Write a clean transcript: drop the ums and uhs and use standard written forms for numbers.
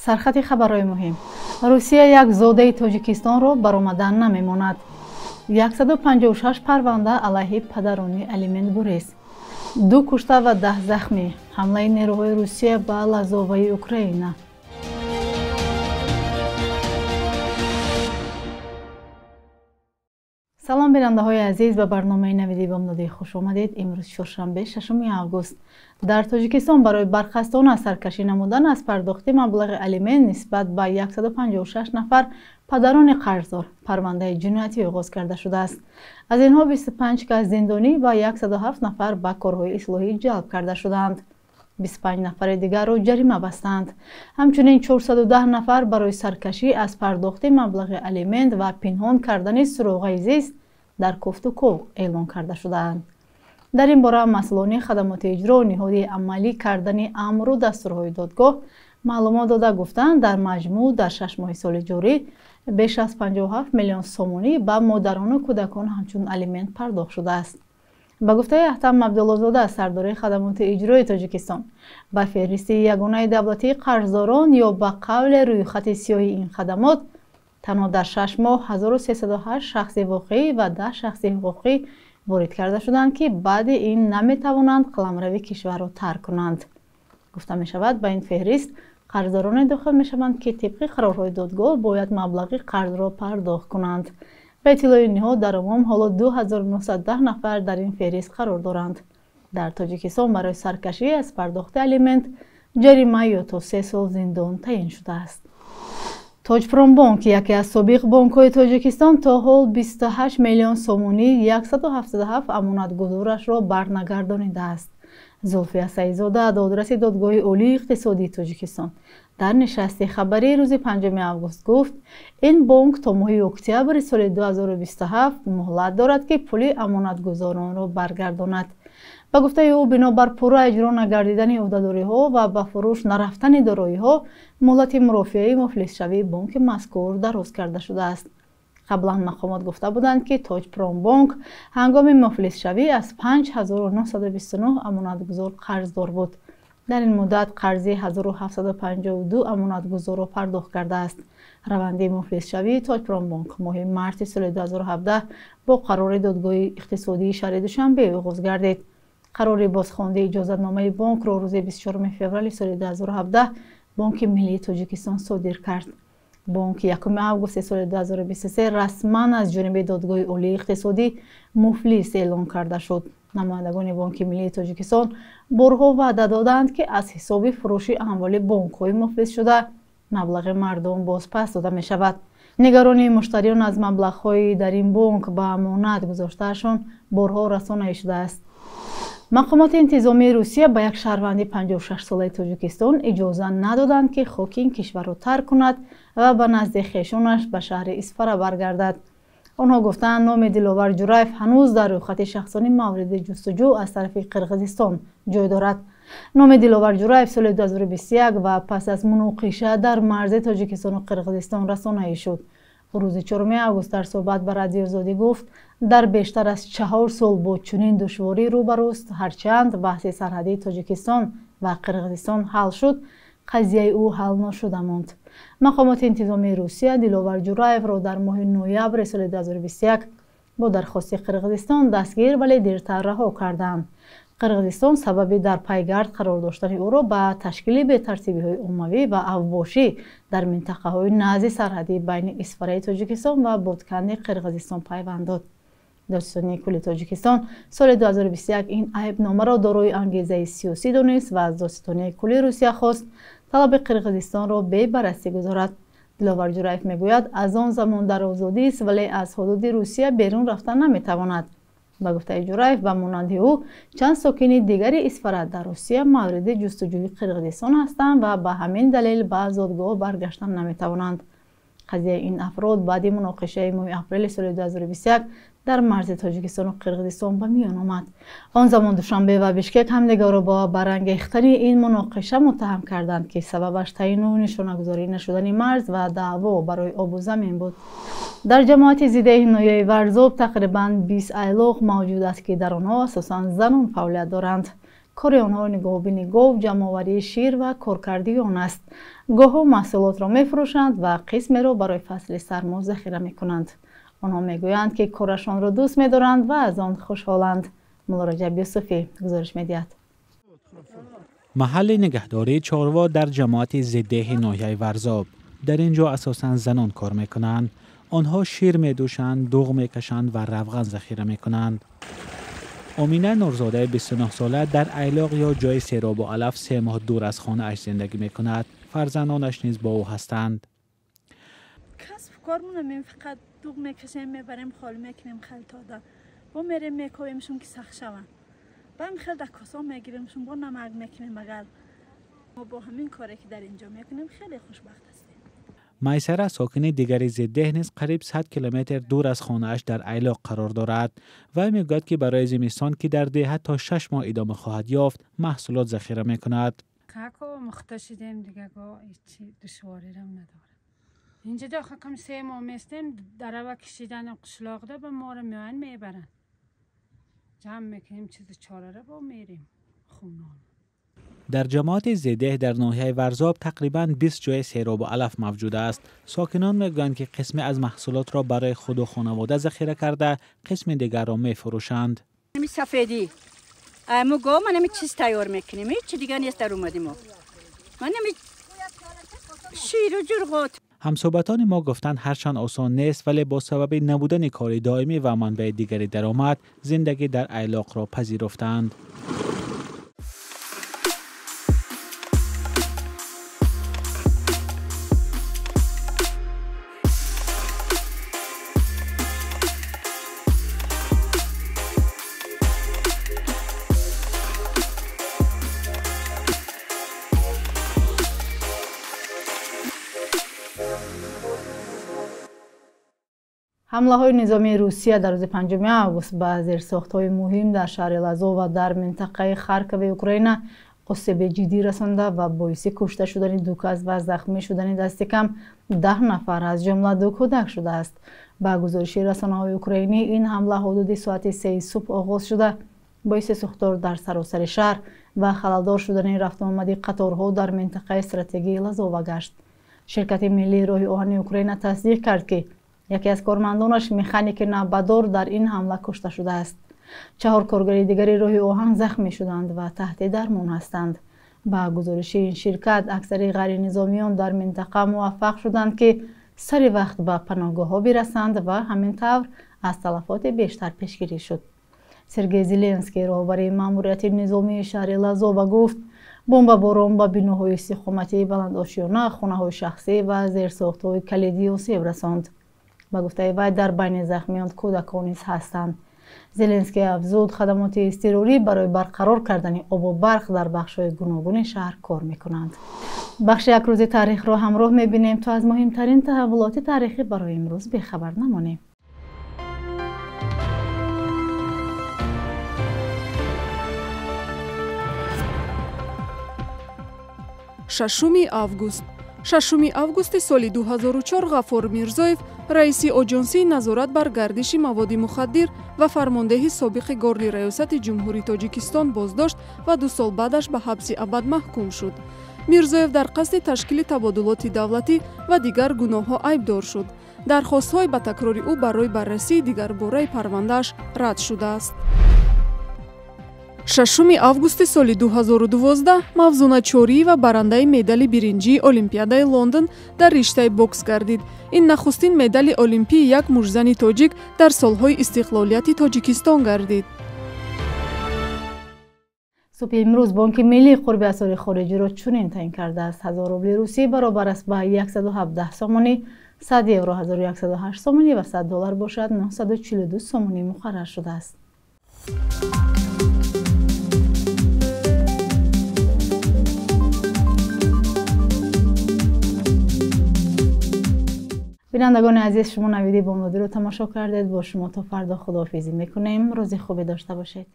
Сархати хабарҳои муҳим. Русия як зодаи Тоҷикистонро баромадан намемонад. 156 парванда алайҳи падарони алиментгурез. 2 кушта ва 10 захмӣ. Ҳамлаи нерӯҳои Русия ба Лазоваи Украина. Салом бинандаҳои азиз, ба барномаи навиди бомдодӣ хуш омадед. Имрӯз чоршанбе, 6 август. Дар Тоҷикистон барои бархастона саркашӣ намудан аз пардохти маблағи алимент нисбат ба 156 нафар падарони қарздор парвандаи ҷиноятӣ оғоз карда шудааст. Аз инҳо 25 кас зиндонӣ ва 107 нафар ба корҳои ислоҳӣ ҷалб карда шудаанд. 25 нафари дигарро ҷарима бастанд. Ҳамчунин 410 нафар барои саркашӣ аз пардохти маблағи алимент ва пинҳон кардани суроғаи зист дар кофтуков эълон карда шудаанд. Дар ин бора масъулони хадамоти иҷро ниҳоди амалӣ кардани амру дастурҳои додгоҳ маълумот дода гуфтанд, дар маҷмӯъ дар 6 моҳи соли ҷорӣ беш аз 57 миллион сомонӣ ба модарону кӯдакон ҳамчун алимент пардохт шудааст. Ба гуфтаи Аҳтам Абдуллозода, сардори хадамоти иҷрои Тоҷикистон, ба феҳристи ягонаи давлатии қарздорон ё ба қавле рӯйхати сиёҳи ин хадамот танҳо дар 6 моҳ 1308 шахси воқеӣ ва 10 шахси ҳуқуқӣ ворид карда шуданд, ки баъди ин наметавонанд қаламрави кишварро тарк кунанд. Гуфта мешавад, ба ин феҳрист қарздороне дохил мешаванд, ки тибқи қарорҳои додгоҳ бояд маблағи қарзро пардохт кунанд. Ба иттилои ниҳод, дар умум ҳоло 2910 нафар дар ин феҳрист қарор доранд. Дар Тоҷикистон барои саркашӣ аз пардохти алимент ҷарима ё то 3 сол зиндон таъин шудааст. Тоҷпромбонк, яке аз собиқ бонкҳои Тоҷикистон, то ҳол 28 миллион сомонӣ 177 амонатгузорашро барнагардонидааст. Зулфия Саидзода, додраси додгоҳи олии иқтисодии Тоҷикистон, дар нишасти хабарии рӯзи 5 август гуфт, ин бонк то моҳи октябри соли 2027 муҳлат дорад, ки пули амонатгузоронро баргардонад. Ба гуфтаи ӯ, бинобар пурра иҷро нагардидани ӯҳдадориҳо ва ба фурӯш нарафтани дороиҳо, муҳлати мурофиаи муфлисшавии бонки мазкур дароз карда шудааст. Қаблан мақомот гуфта буданд, ки Тоҷпромбонк ҳангоми муфлисшавӣ аз 5929 амонатгузор қарздор буд. Дар ин муддат қарзи 1752 амонатгузорро пардохт кардааст. Раванди муфлисшавии Тоҷпромбонк моҳи марти соли 2017 бо қарори додгоҳи иқтисодии шаҳри Душанбе оғоз гардид. Қарори бозхонди иҷозатномаи бонкро рӯзи 24 феврали соли 2017 Бонки миллии Тоҷикистон содир кард. Бонк 1 августи соли 2023 расман аз ҷониби додгоҳи олии иқтисодӣ муфлис эълон карда шуд. Намояндагони Бонки миллии Тоҷикистон борҳо ваъда доданд, ки аз ҳисоби фурӯши амволи бонкҳои муфлисшуда маблағи мардум бозпас дода мешавад. Нигаронии муштариён аз маблағҳои дар ин бонк ба амонат гузоштаашон борҳо расонаӣ шудааст. Мақомоти интизомии Русия ба як шаҳрванди 56-солаи Тоҷикистон иҷоза надоданд, ки хоки ин кишварро тарк кунад ва ба назди хешонаш ба шаҳри Исфара баргардад. Онҳо гуфтанд, номи Диловар Ҷураев ҳанӯз дар рӯйхати шахсони мавриди ҷустуҷӯ аз тарафи Қирғизистон ҷой дорад. Номи Диловар Ҷураев соли 2021 ва пас аз муноқиша дар марзи Тоҷикистону Қирғизистон расонаӣ шуд. Рӯзи 4 август дар суҳбат ба Радиои Озодӣ гуфт, дар бештар аз 4 сол бо чунин душворӣ рӯбарӯст, ҳарчанд баҳси сарҳадии Тоҷикистон ва Қирғизистон ҳал шуд, қазияи ӯ ҳал нашуда монд. Мақомоти интизомии Русия Диловар Ҷураевро дар моҳи ноябри соли 2021 бо дархости Қирғизистон дастгир, вале дертар раҳо карданд. Қирғизистон сабаби дар пайгард қарор доштани ӯро ба ташкили бетартибиҳои оммавӣ ва авбошӣ дар минтақаҳои назди сарҳадӣ байни Исфараи Тоҷикистон ва Ботканди Қирғизистон пайванд дод. Додситонии кулли Тоҷикистон соли 2021 ин айбномаро дорои ангезаи сиёсӣ донист ва аз Додситонии кулли Русия хост талаби Қирғизистонро бебаррасӣ гузорад. Диловар Ҷураев мегӯяд, аз он замон дар озодист, вале аз ҳудуди Русия берун рафта наметавонад. Ба гуфтаи Ҷураев, ба монанди ӯ чанд сокини дигари Исфара дар Русия мавриди ҷустуҷӯи Қирғизистон ҳастанд ва ба ҳамин далел ба зодгоҳ баргаштан наметавонанд. Қазияи ин афрод баъди муноқишаи моҳи апрели соли 2021 дар марзи Тоҷикистону Қирғизистон ба миён омад. Он замон Душанбе ва Бишкек ҳамдигарро бо барангехтани ин муноқиша муттаҳам карданд, ки сабабаш таъину нишонагузорӣ нашудани марз ва даъво барои обу замин буд. Дар ҷамоати зидаи ноҳияи Варзоб тақрибан 20 айлоқ мавҷуд аст, ки дар онҳо асосан занон фаъолият доранд. Кори онҳо нигоҳубини гов, ҷамъоварии шир ва коркардии он аст. Гоҳҳо маҳсулотро мефурӯшанд ва қисмеро барои фасли сармо захира мекунанд. Онҳо мегӯянд, ки корашонро дӯст медоранд ва аз он хушҳоланд. Муллораҷаб Юсуфӣ гузориш медиҳад. Маҳалли нигаҳдории чорво дар ҷамоати Зиддеҳи ноҳияи Варзоб. Дар ин ҷо асосан занон кор мекунанд. Онҳо шир медӯшанд, дуғ мекашанд ва равған захира мекунанд. Омина Нурзодаи 29-сола дар Айлоқ ё ҷои серобу алаф 3 моҳ дур аз хонааш зиндагӣ мекунад. Фарзандонаш низ бо ӯ ҳастанд. Касбу кормона мем фақат дуғ мекашем, мебарем, холӣ мекунем халтода. Бо мерем мекоемшон ки сахт шаванд. Баъд хел дар коса мегиремшон, бо намак мекунем. Агар мо бо ҳамин коре ки дар инҷо мекунем хеле хушбахт ҳастем. Майсара сокини дигари Зиддеҳ низ қариб 100 километр дур аз хонааш дар Айлоқ қарор дорад. Вай мегӯяд, ки барои зимистон, ки дар деҳа то 6 моҳ идома хоҳад ёфт, маҳсулот захира мекунад. Како мухта шидем, дигаго ҳеҷ душворирам надорад. Инҷа даха кам 3 моҳ местем, дарава кишидан қишлоқда ба моро меоянд мебаранд. Ҷамъ мекунем чизи чораро бо мерем хунон. Дар ҷамоати Зиддеҳ дар ноҳияи Варзоб тақрибан 20 ҷои серобу алаф мавҷуд аст. Сокинон мегӯянд, ки қисме аз маҳсулотро барои худу хонавода захира карда, қисми дигарро мефурӯшанд. Сафедӣ мо гов манами чиз тайёр мекунем, ҳеҷ чи дигар нест дар омади мо. Манами ширу ҷурғот. Ҳамсӯҳбатони мо гуфтанд, ҳарчанд осон нест, вале бо сабаби набудани кори доимӣ ва манбаи дигари даромад зиндагӣ дар Айлоқро пазируфтанд. Ҳамлаҳои низомии Русия дар рӯзи 5 август ба зерсохтҳои муҳим дар шаҳри Лазова дар минтақаи Харкови Украина осеби ҷиддӣ расонда ва боиси кушта шудани 2 кас ва захмӣ шудани дасти кам 10 нафар, аз ҷумла 2 кӯдак шудааст. Ба гузориши расонаҳои украинӣ, ин ҳамла ҳудуди соати 3 субҳ оғоз шуда, боиси сӯхтор дар саросари шаҳр ва халалдор шудани рафтуомади қаторҳо дар минтақаи стратегии Лазова гашт. Ширкати миллии роҳи оҳани Украина тасдиқ кард, ки яке аз кормандонаш, механики навбадор, дар ин ҳамла кушта шудааст. 4 коргари дигари роҳи оҳан захмӣ шуданд ва таҳти дармон ҳастанд. Ба гузориши ин ширкат, аксари ғайринизомиён дар минтақа муваффақ шуданд, ки сари вақт ба паноҳгоҳҳо бирасанд ва ҳамин тавр аз талафоти бештар пешгирӣ шуд. Сергей Зеленский, роҳбари маъмурияти низомии шаҳри Лазова, гуфт, бомбаборон ба биноҳои истиқоматии баландошёна, хонаҳои шахсӣ ва зерсохтҳои калидӣ осеб расонд. Ба гуфтаи вай, дар байни захмиён кӯдакон низ ҳастанд. Зеленский афзуд, хадамоти изтирорӣ барои барқарор кардани обу барқ дар бахшҳои гуногуни шаҳр кор мекунанд. Бахши як рӯзи таърихро ҳамроҳ мебинем, то аз муҳимтарин таҳаввулоти таърихӣ барои имрӯз бехабар намонем. 6 август. 6 августи соли 2004 Ғаффор Мирзоев, раиси Оҷонсии назорат бар гардиши маводи мухаддир ва фармондеҳи собиқи Горди раёсати Ҷумҳурии Тоҷикистон боздошт ва 2 сол баъдаш ба ҳабси абад маҳкум шуд. Мирзоев дар қасди ташкили табодулоти давлатӣ ва дигар гуноҳҳо айбдор шуд. Дархостҳои ба такрори ӯ барои баррасии дигарбораи парвандааш рад шудааст. 6 августи соли 2012 Мавзуна Чориева барандаи медали биринҷии Олимпиадаи Лондон дар риштаи бокс гардид. Ин нахустин медали олимпии як мужзани тоҷик дар солҳои истиқлолияти Тоҷикистон гардид. Субҳи имрӯз Бонки Миллӣ қурби асъори хориҷиро чунин таъин кардааст. 1000 рубли русӣ баробар аст ба 117 сомонӣ, 100 евро 1108 сомонӣ ва 100 доллар бошад 942 сомонӣ муқаррар шудааст. Бинандагони азиз, шумо навиди бомдодиро тамошо кардед. Бо шумо то фардо худоҳофизӣ мекунем. Рӯзи хубе дошта бошед.